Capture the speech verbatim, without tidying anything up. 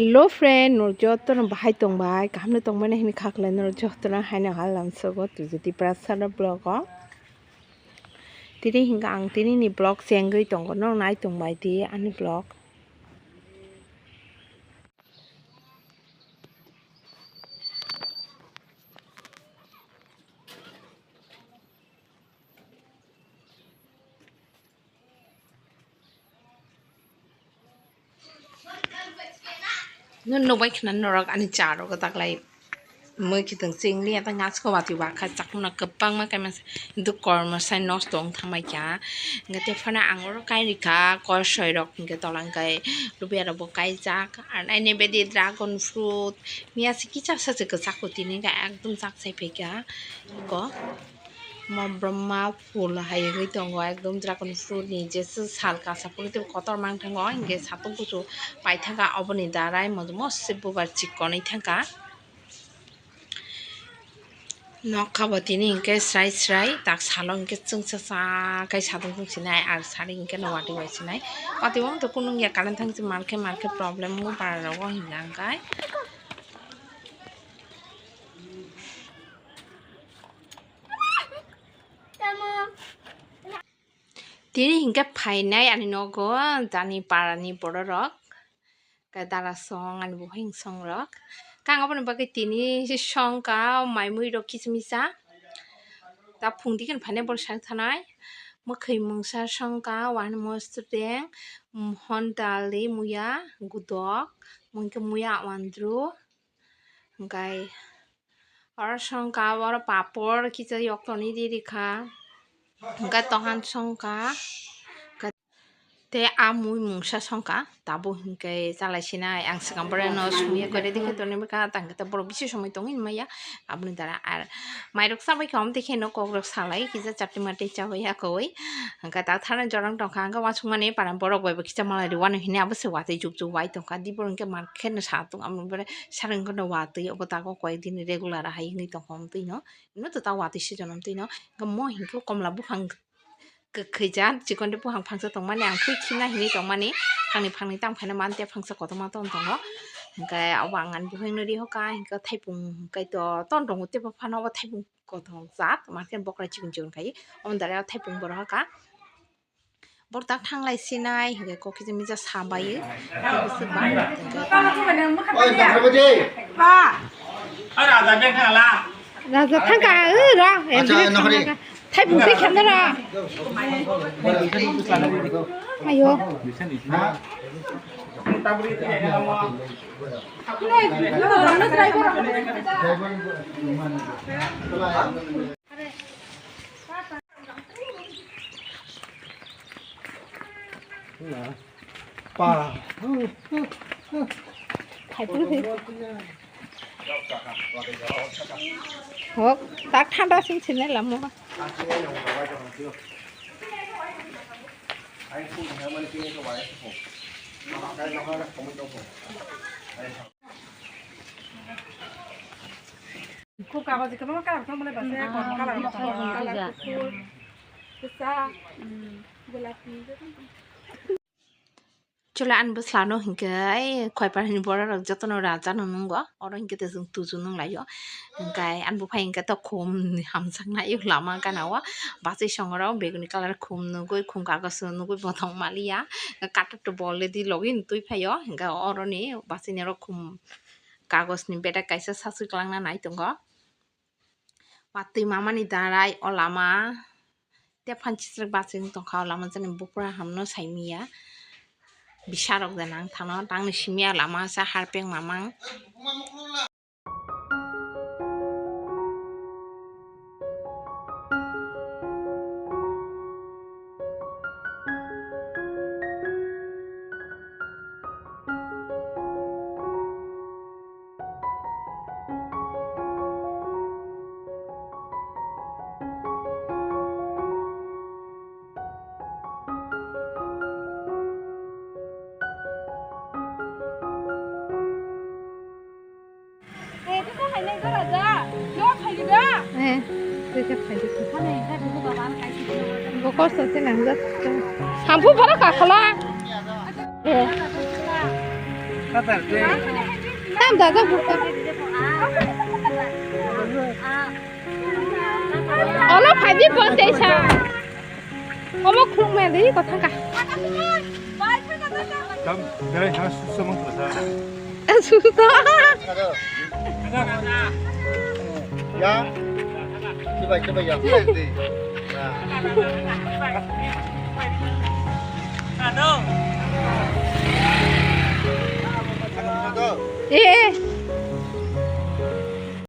Hello friend, norok jotono bahai tongbai, kahamno tongmani hini kha khlai norok jotono haino halam sogo tuju Tiprasa vlog o. Tini hinka ang tini ni vlog chengwi tongo, norok nai tongbai di ani vlog. Nung nukbai khna norok ani cha rogo taklai mui khitong chingli ya tang asko watwi wakha chakmano kwbangma kaimansa hintu kormo sai nosto wng thangbai kha. Hwnkhe tephano ang oro kai rikha kosoi rok hwnkhe tola hwnkhe lubia rok bo kaijak. Ar aini bedi dragon fruit miya se kisa sa se kwchak tini hwnkhe ekdom chak chai phaikha eko. Mo brahma phul hai wngwi tongo, ekdom dragon fruit ni jesa sal kasa phuru tei kotor mang thango, hinkhe satung kuchu paithaka, oboni darai mo mostly bubar chikonwi thangkha. Nokha bo tini hinkhe srai srai tak salo hinkhe chwngsa cha khai satung chwngsinai, ar sari hinkhe no watwi bai sinai. Watwi bo wngtwi kunung ya current thang se mankhe mankhe problem wngwi para rogo hinna hinkhe. Tini hinkhe phainai ani nogo jani parani bororok, khe darasong ani buphang songrok. Khe ang aboni bagwi tini songkha mai muirok kichimisa. Ta phungdi kheno phainai borok sak thanai. Mwkhwi mungsa songkha, wahini mosodeng, honta ali, muya, gudok, mungkhe muya awandru. Hwnkhe oro songkha, oro papor kisa yoktoni ri rikha. Hwnkhe tohan songkha. Tei a mui mungsa songkha, tabuk hwnkhe chalai sinai. Ang swkang boreno songya khe ready khe tonwi bwkha, tang khe borok bisi somoi tongwi maya. Aboni dara ar mairok chabai khe, omo twi kheno kokrok salai kisa chapti matwi chabai ya koi. Hwnkhe ta thana jorang tongkha, hwnkhe uansukmani para borok bai bo kisa malai rwano hinwi abo se watwi juk juk bai tongkha. Dibor hwnkhe mar kheno sa tongo, aboni pore sarwng kheno watwi obo tago koyek din regular hai wngwi tongkha omo twino. Hino to ta watwi season omo twino. Hwnkhe mo hinkhe komla buphang kwkhwija chikon tei buphang phangsa tongmani ang twi khimna hinwi tongmani. Phangni phangni tamo khaina mantya phangsa kotorma tong tongo. Hwnkhe obo ang ani buphangno rihoka, hwnkhe thaipung hwnkhe to ton tongo teibo phano obo thaipung. Kothok jat, mankhe bokrai chikon chikon khai, omo dara thaipung borok hakha. Borok tak thanglai sinai, hwnkhe kok kisa misa sabai. Raja thangka, o ra, em, acha, thangka. Thaipung twi khamda ra. Ayo. Pa. Hok, tak thanda sing sini lama. Khub kagoji kwbangma colour tongmani base, ah, kalar kalar, kalar kuphur, kwchak, golapi. Chwla ani bwsla no hinkhe ai Khoiparni borok rok jotono raja no nungo, oro hinkhe to chwng tuju nung laio. Hinkhe ani buphai hinkhe to khum hamjaknai lama gana o, bachwi songorok beguni colour khum nugui, khum kagoz nugui bo tong maliya, katok to bo already logi twi phaio, hinkhe oroni bachwi ni oro khum kagoz ni bedek kaisa sasui kwlangna nai tongo. Watwi mamani darai o lama tei phan chichirok bachwi wng tongkha o lama jani bupra hamno saimiya bisarok de nang thano tangni simiya lama sa harpeng mamang. Eh, tei khe phaidi khe. Bo kosto se nang jak. Shampoo phano kakhala. Eh. Tam da da buka. Olo phaidi bonte sa. Omo khuluk maya di kotha ka. Tam, berai ha, susu mang tuh, sa. Susu. Ya. Coba, coba, ya. Ya. Eh, eh.